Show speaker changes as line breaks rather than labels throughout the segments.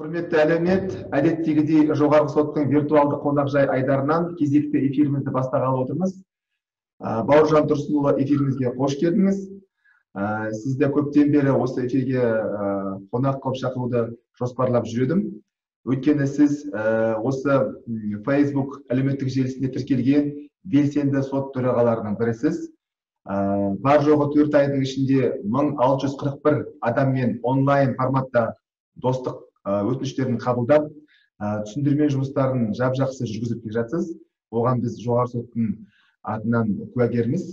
Құрметті әлеумет, әдеттегідей Жоғарғы соттың виртуалды қонақжай айдарынан кезекті эфирімізді бастағалы отырмыз. Бауыржан Тұрсынұлы, эфирімізге қош келдіңіз. Сізді көптен бері осы эфирге қонақ қылып шақыруды жоспарлап жүр едім. Өйткені сіз осы Facebook әлеуметтік желісінде тіркелген белсенді сот төрағаларының бірісіз. Бар жоғы 4 айдың ішінде 1641 адаммен онлайн форматта достық өтініштерін қабылдап, түсіндірме жұмыстарын жап-жақсы жүргізіп келе жатсыз. Оған біз Жоғарғы соттың атынан куәгерміз.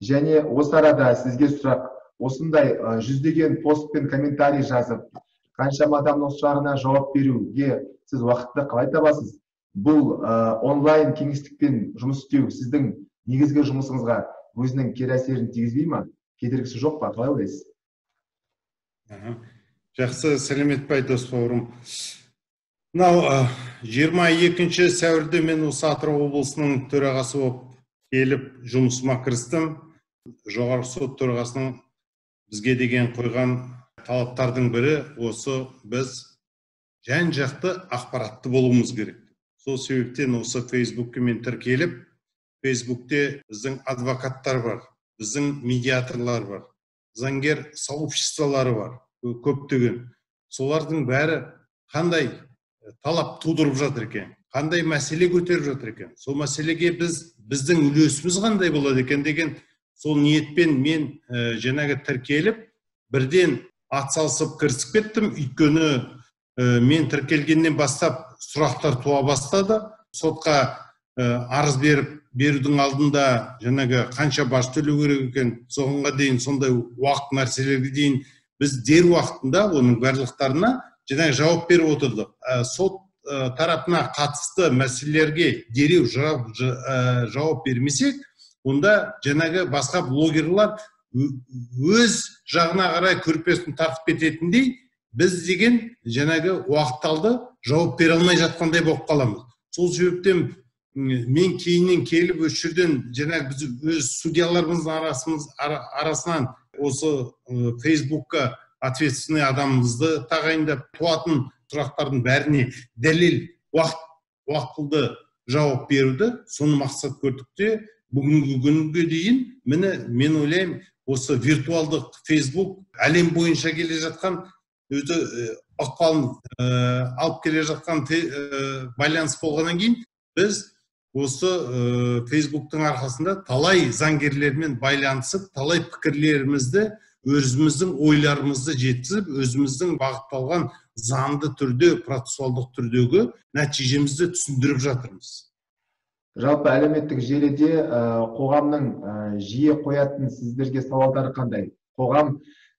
Және осы арада сізге сұрақ, осындай жүздеген пост пен комментарий жазып, қаншама адамның сұрағына жауап беруге сіз уақытты қалай табасыз? Бұл онлайн кеңістікпен жұмыс істеу сіздің негізгі жұмысыңызға өзінің кері әсерін тигізбей ма? Кедергісі жоқ па? Қалай ойлайсыз?
Жақсы, сәлемет пе, дос бауырым. Мынау 22 сәуірде мен осы Атырау облысының төрағасы болып келіп жұмысыма кірістім. Жоғарғы сот төрағасының бізге деген қойған талаптардың бірі осы: біз жан-жақты ақпаратты болуымыз керек. Сол себептен осы Фейсбукке мен тіркеліп, Фейсбукте біздің адвокаттар бар, біздің медиаторлар бар, заңгер сообществолары бар, көптеген. Солардың бәрі қандай талап тудырып жатыр екен, қандай мәселе көтеріп жатыр екен, сол мәселеге біздің үлесіміз қандай болады екен деген сол ниетпен мен жаңағы тіркеліп, бірден атсалысып кірісіп кеттім. Өйткені мен тіркелгеннен бастап сұрақтар туа бастады. Сотқа арыз берудің алдында жаңағы қанша баж төлеу керек екен, соғанға дейін сондай уақыт нәрселерге дейін біз дер уақытында оның барлықтарына жаңағы жауап беріп отырдық. Сот тарапына қатысты мәселелерге дереу жауап бермесек, онда жаңағы басқа блогерлар өз жағына қарай көрпесін тартып кететіндей, біз деген жаңағы уақыт алды жауап бере алмай жатқандай болып қаламыз. Сол себептен мен кейіннен келіп осы жерден жаңағы біз өз судьяларымыздың арасынан осы Фейсбукқа ответственный адамымызды тағайындап, туатын сұрақтардың бәріне дәлел уақытылы жауап беруді соны мақсат көрдік те, бүгінгі күнге дейін міне мен ойлаймын, осы виртуалдық Фейсбук әлем бойынша келе жатқан өзі ықпалын алып келе жатқан байланыс болғаннан кейін біз осы Фейсбуктың арқасында талай заңгерлермен байланысып, талай пікірлерімізді, өзіміздің ойларымызды жеткізіп, өзіміздің бағытталған заңды түрде, процессуалдық түрдегі нәтижемізді түсіндіріп жатырмыз.
Жалпы әлеуметтік желіде қоғамның жиі қоятын сіздерге сауалдары қандай? Қоғам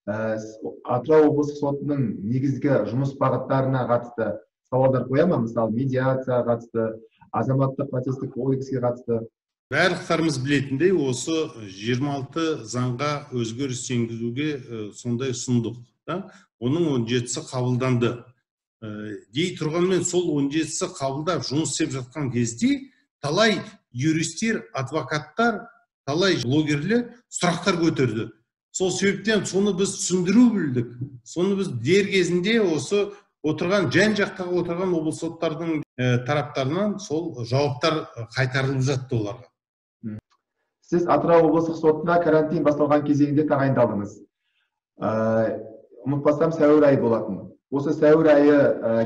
Атырау облыстық сотының негізгі жұмыс бағыттарына қатысты сауалдар қоя ма? Мысалы, медиацияға қатысты, азаматтық процестік кодекске қатысты.
Барлықтарымыз білетіндей, осы 26 заңға өзгеріс енгізуге сондай ұсындық. Оның 17-сі қабылданды. Дей тұрғанмен, сол 17-сі қабылдап жұмыс істеп жатқан кезде талай юристтер, адвокаттар, талай блогерлер сұрақтар көтерді. Сол себептен соны біз түсіндіру білдік. Соны біз дер кезінде осы отырған, жан-жақтағы отырған облыс соттарының тараптарынан сол жауаптар қайтарылып жатты оларға.
Сіз Атырау облыстық сотына карантин басталған кезеңінде тағайындалдыңыз. Ұмытпасам, сәуір айы болатын. Осы сәуір айы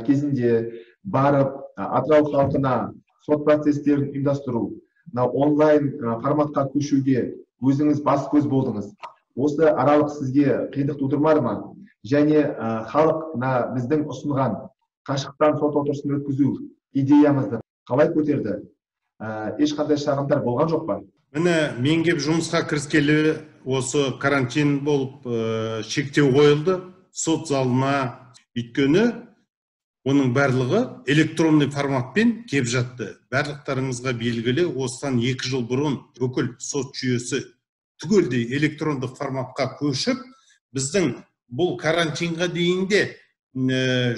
кезінде барып Атырау халқына сот процестерін ұйымдастыру, онлайн форматқа көшуге өзіңіз бас көз болдыңыз. Осы аралық сізге қиындық тудырмады ма? Және халық біздің ұсынған қашықтан сот отырысын өткізу идеямызды қалай көтерді? Ешқандай шағымдар болған жоқ па?
Міне, мен кеп жұмысқа кіріскелі осы карантин болып шектеу қойылды сот залына. Өйткені оның барлығы электронный форматпен кеп жатты. Барлықтарыңызға белгілі, осыдан 2 жыл бұрын бүкіл сот жүйесі түгелдей электрондық форматқа көшіп, біздің бұл карантинға дейін де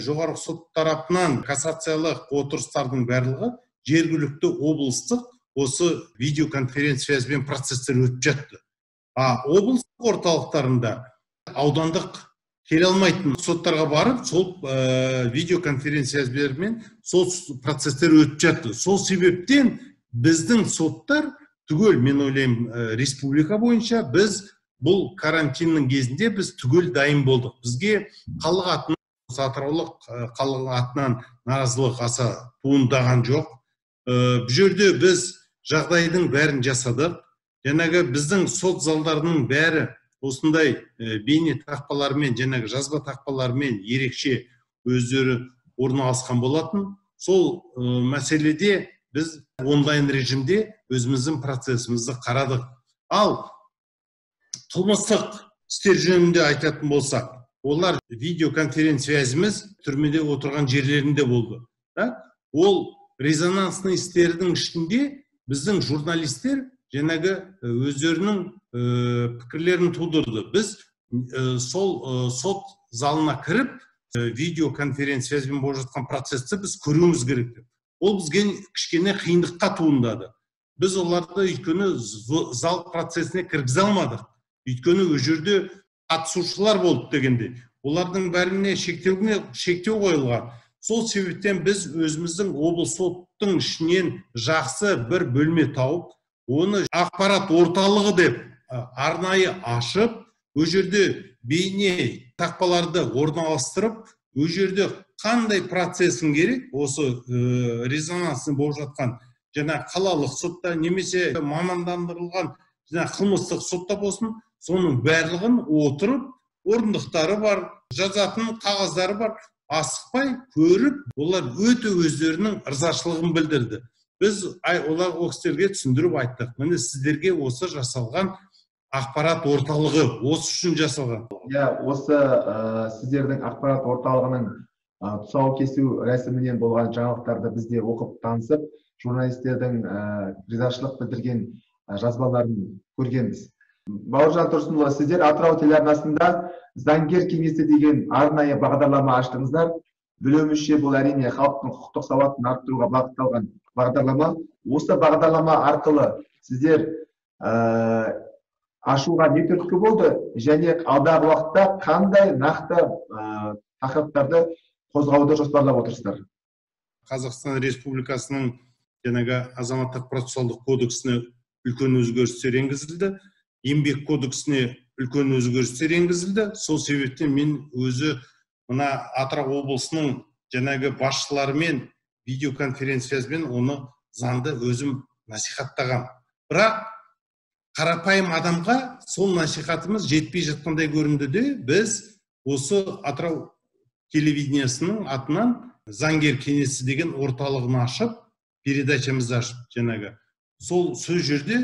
жоғарғы сот тарапынан кассациялық отырыстардың барлығы жергілікті облыстық осы видеоконференц связьбен процесстер өтіп жатты. А облыстық орталықтарында аудандық келе алмайтын соттарға барып, сол видеоконференциясымен сол процесстер өтіп жатты. Сол себептен біздің соттар түгел, мен ойлаймын, республика бойынша біз бұл карантиннің кезінде біз түгел дайын болдық. Бізге халық атынан, атыраулық халық атынан наразылық аса туындаған жоқ. Бұл жерде біз жағдайдың бәрін жасадық. Жаңағы біздің сот залдарының бәрі осындай бейне тақпалармен, жаңағы жазба тақпалармен ерекше өздері орналасқан болатын. Сол мәселеде біз онлайн режимде өзіміздің процесімізді қарадық. Ал қылмыстық істер жөнінде айтатын болсақ, олар видеоконференц-связіміз түрмеде отырған жерлерінде болды. Ол резонансный істердің ішінде біздің журналистер жаңағы өздерінің пікірлерін тудырды. Біз сол сот залына кіріп, видеоконференц-связьбен болып жатқан процесті біз көруіміз керек деп. Ол бізге кішкене қиындыққа туындады. Біз оларды өйткені зал процесіне кіргізе алмадық. Өйткені ол жерде қатысушылар болды дегенде, олардың бәріне шектеу қойылған. Сол себептен біз өзіміздің облыс соттың ішінен жақсы бір бөлме тауып, оны ақпарат орталығы деп арнайы ашып, ол жерде бейне тақпаларды орналастырып, ол жерде қандай процесің керек, осы резонансный болып жатқан жаңа қалалық сотта немесе мамандандырылған жаңа қылмыстық сотта болсын, соның барлығын отырып, орындықтары бар, жазатын қағаздары бар, асықпай көріп, олар өте өздерінің ырзашылығын білдірді. Біз олар ол кісілерге түсіндіріп айттық. Міне сіздерге осы жасалған ақпарат орталығы осы үшін жасалған.
Иә, осы сіздердің ақпарат орталығының тұсау кесу рәсімінен болған жаңалықтарды біз де оқып танысып, журналистердің ризашылық білдірген жазбаларын көргенбіз. Бауыржан Тұрсынұлы, сіздер Атырау телеарнасында Заңгер кеңесі деген арнайы бағдарлама аштыңыздар. Білуімізше, бұл әрине халықтың құқықтық сауатын арттыруға бағытталған бағдарлама. Осы бағдарлама арқылы сіздер ашуға не түрткі болды және алдағы уақытта қандай нақты тақырыптарды қозғауды жоспарлап отырсыздар?
Қазақстан Республикасының жаңағы азаматтық процессуалдық кодексіне үлкен өзгерістер енгізілді. Еңбек кодексіне үлкен өзгерістер енгізілді. Сол себептен мен өзі мына Атырау облысының жаңағы басшыларымен видеоконференциясымен оны заңды өзім насихаттағам. Бірақ қарапайым адамға сол насихатымыз жетпей жатқандай көрінді де, біз осы Атырау телевидениесінің атынан Заңгер кеңесі деген орталығын ашып, передачамызды ашып, жаңағы сол жерде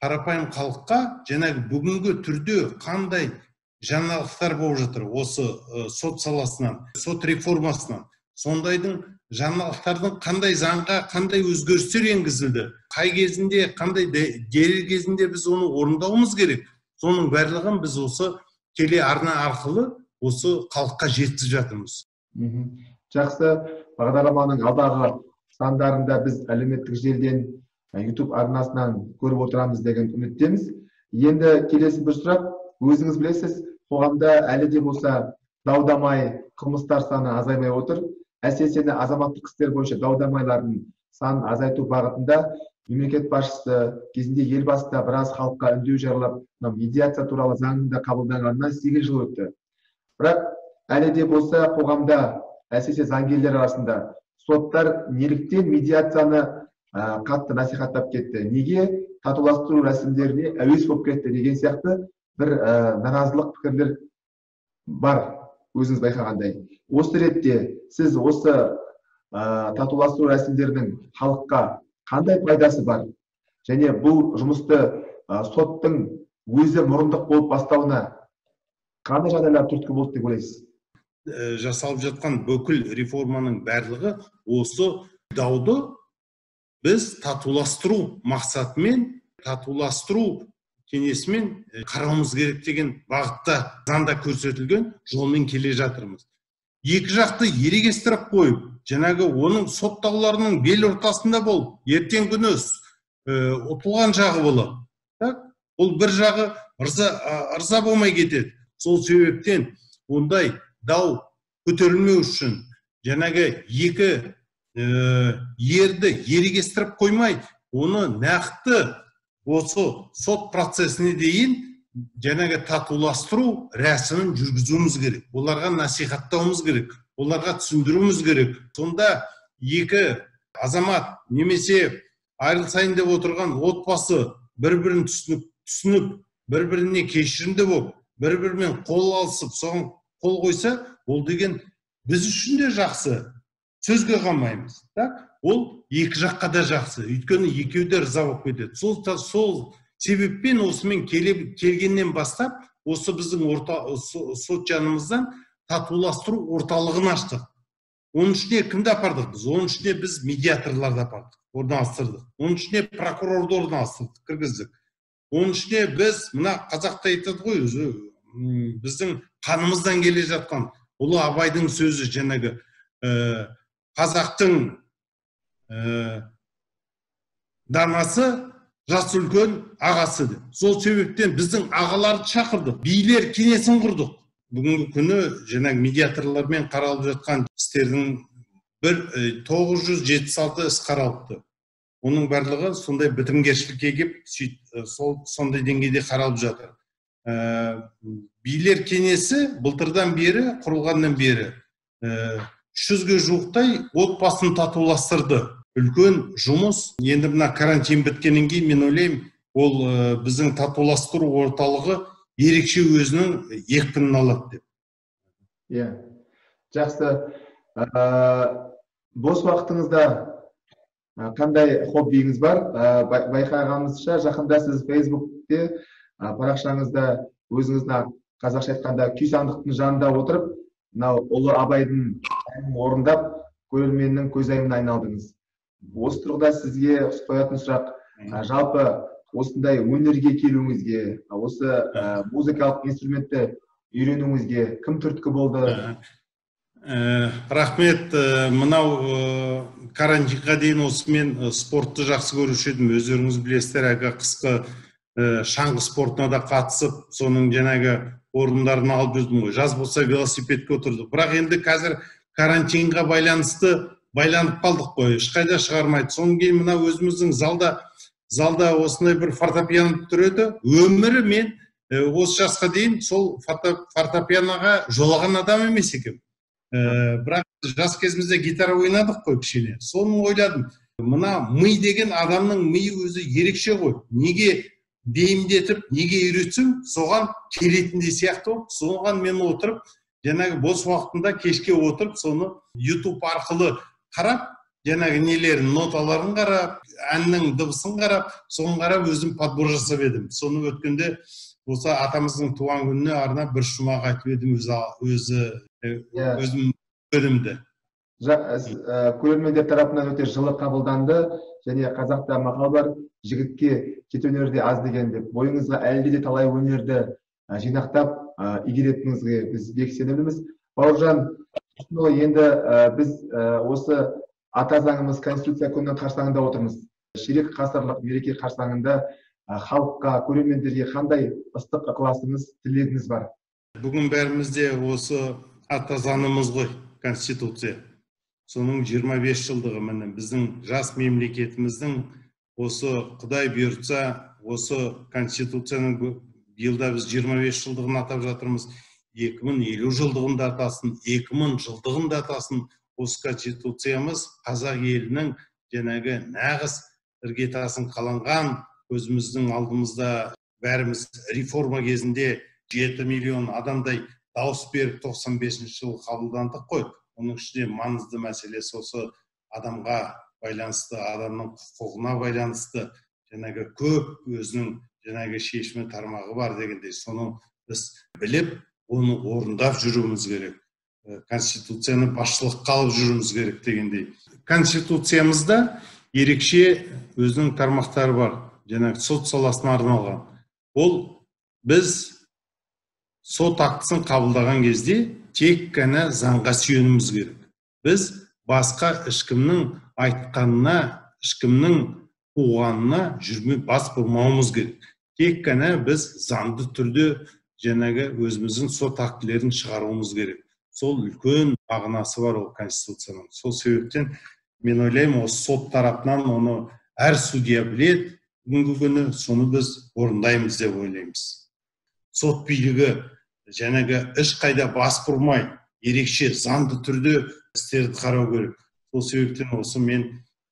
қарапайым халыққа жаңағы бүгінгі түрде қандай жаңалықтар болып жатыр осы сот саласынан, сот реформасынан, сондайдың жаңалықтардың қандай заңға қандай өзгерістер енгізілді, қай кезінде, қандай дерек кезінде біз оны орындауымыз керек, соның барлығын біз осы телеарна арқылы осы халыққа жеткізіп жатырмыз.
Жақсы, бағдарламаның алдағы сандарында біз әлеуметтік желіден, YouTube арнасынан көріп отырамыз деген үміттеміз. Енді келесі бір сұрақ, өзіңіз білесіз, қоғамда әлі де болса дау-дамай қылмыстар саны азаймай отыр. Әсіресе азаматтық істер бойынша дау-дамайлардың санын азайту бағытында мемлекет басшысы кезінде Елбасы да біраз халыққа үндеу жариялап, медиация туралы заңның да қабылданғанына 8 жыл өтті. Бірақ әлі де болса қоғамда, әсіресе заңгерлер арасында соттар неліктен медиацияны қатты насихаттап кетті, неге татуластыру рәсімдеріне әуес болып кетті деген сияқты бір наразылық пікірлер бар, өзіңіз байқағандай. Осы ретте сіз осы татуластыру рәсімдерінің халыққа қандай пайдасы бар және бұл жұмысты соттың өзі мұрындық болып бастауына қандай жағдайлар түрткі болды деп ойлайсыз?
Жасалып жатқан бүкіл реформаның барлығы осы дауды біз татуластыру мақсатымен, татуластыру кеңесімен қарауымыз керек деген бағытта заңда көрсетілген жолмен келе жатырмыз. Екі жақты ерегестіріп қойып, жаңағы оның сот дауларының бел ортасында болып, ертең күні ұтылған жағы болады. Так? Ол бір жағы ырза болмай кетеді. Сол себептен Ондай дау көтерілмеу үшін жаңағы екі ерді ерегестіріп қоймай, оны нақты осы сот процесіне дейін жаңағы татуластыру рәсімін жүргізуіміз керек. Оларға насихаттауымыз керек, оларға түсіндіруіміз керек. Сонда екі азамат немесе айырылысайын деп отырған отбасы бір-бірін түсініп, бір-біріне кешірімді болып, бір-бірімен қол алысып, соған қол қойса, ол деген біз үшін де жақсы. Сөзге қалмаймыз. Ол екі жаққа да жақсы. Өйткені екеуі де риза болып кетеді. Сол себеппен осымен келгеннен бастап, осы біздің сот жанымыздан татуластыру орталығын аштық. Оның ішіне кімді апардық біз? Оның ішіне біз медиаторларды апардық, орналастырдық. Оның ішіне прокурорды орналастырдық, кіргіздік. Оның ішіне біз, мына қазақта айтады ғой, өзі біздің қанымыздан келе жатқан ұлы Абайдың сөзі, жаңағы қазақтың данасы жас үлкен ағасы деп. Сол себептен біздің ағаларды шақырдық, билер кеңесін құрдық. Бүгінгі күні жаңағы медиаторлармен қаралып жатқан істердің бір 976 іс қаралыпты. Оның барлығы сондай бітімгершілікке келіп, сондай деңгейде қаралып жатыр. Билер кеңесі былтырдан бері, құрылғаннан бері 300-ге жуықтай отбасын татуластырды. Үлкен жұмыс. Енді мына карантин біткеннен кейін мен ойлаймын, ол біздің татуластыру орталығы ерекше өзінің екпінін алады деп.
Иә, жақсы. Бос уақытыңызда қандай хоббиіңіз бар? Байқағанымызша, жақында сіз Фейсбукте парақшаңызда өзіңіздің қазақша айтқанда күй сандықтың жанында отырып, мынау ұлы Абайдың әнін орындап, көрерменнің көзайымына айналдыңыз. Осы тұрғыда сізге қоятын сұрақ, жалпы осындай өнерге келуіңізге, осы музыкалық инструментті үйренуіңізге кім түрткі болды?
Рахмет. Мынау карантинға дейін осы мен спортты жақсы көруші едім. Өздеріңіз білесіздер, әлгі қысқы шаңғы спортына да қатысып, соның жаңағы орындарын алып жүрдім ғой. Жаз болса велосипедке отырдық. Бірақ енді қазір карантинға байланысты байланып қалдық қой, ешқайда шығармайды. Содан кейін мына өзіміздің залда осындай бір фортепиано тұр еді. Өмірі мен осы жасқа дейін сол фортепианоға жолаған адам емес екенмін. Бірақ жас кезімізде гитара ойнадық қой кішкене. Соны ойладым. Мына ми деген адамның миы өзі ерекше ғой. Неге бейімдетіп, неге үйретсем, соған келетіндей сияқты болып, соған мен отырып, жаңағы бос уақытында кешке отырып, соны YouTube арқылы қарап, жаңағы нелерін, ноталарын қарап, әннің дыбысын қарап, соны қарап өзім подбор жасап едім. Соны өткенде осы атамыздың туған күніне арнап бір шумақ айтып едім, өзім өлімді.
Көрермендер тарапынан өте жылы қабылданды, және қазақта мақал бар, жігітке жеті өнерде аз деген деп. Бойыңызға әлде де талай өнерді жинақтап игеретініңізге біз бек сенімдіміз. Бауыржан, енді біз осы ата заңымыз Конституция күнінің қарсаңында отырмыз. Ширек ғасырлық мереке қарсаңында халыққа, көрермендерге қандай ыстық ықыласыңыз, тілегіңіз бар?
Бүгін бәрімізде осы ата заңымыз ғой, Конституция. Соның 25 жылдығы міне біздің жас мемлекетіміздің осы Құдай бұйыртса, осы Конституцияның биылда біз 25 жылдығын атап жатырмыз. 2050 жылдығын да атасын, 2000 жылдығын да атасын. Осы Конституциямыз қазақ елінің жаңағы нағыз іргетасын қаланған, өзіміздің алдымызда бәріміз реформа кезінде 7 миллион адамдай дауыс беріп 95 жылы қабылдандық қой. Оның ішінде маңызды мәселесі осы адамға байланысты, адамның құқығына байланысты, жаңағы көп өзінің жаңағы шешімі тармағы бар дегендей, соны біз біліп, оны орындап жүруіміз керек. Конституцияны басшылыққа алып жүруіміз керек дегендей. Конституциямызда ерекше өзінің тармақтары бар, жаңағы сот саласына арналған. Ол біз сот актісін қабылдаған кезде тек қана заңға сүйенуіміз керек. Біз басқа ешкімнің айтқанына, ешкімнің қуғанына жүрмей бас бұрмауымыз керек. Тек қана біз заңды түрде жаңағы өзіміздің сот актілерін шығаруымыз керек. Сол үлкен мағынасы бар ол Конституцияның. Сол себептен мен ойлаймын, осы сот тарапынан оны әр судья біледі, бүгінгі күні соны біз орындаймыз деп ойлаймыз. Сот билігі жаңағы ешқайда бас бұрмай, ерекше заңды түрде істерді қарау керек. Сол себептен осы мен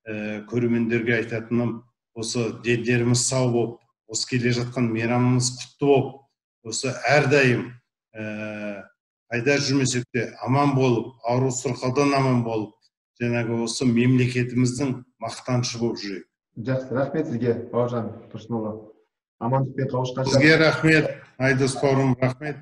көрермендерге айтатыным, осы дендеріміз сау болып, осы келе жатқан мейрамымыз құтты болып, осы әрдайым қайда жүрмесек те аман болып, ауру сырқаудан аман болып, жаңағы осы мемлекетіміздің мақтанышы болып жүрейік.
Жақсы, рахмет сізге, Бауыржан Тұрсынұлы. Амандықпен қауышқанша.
Сізге рахмет, Айдос бауырым, рахмет.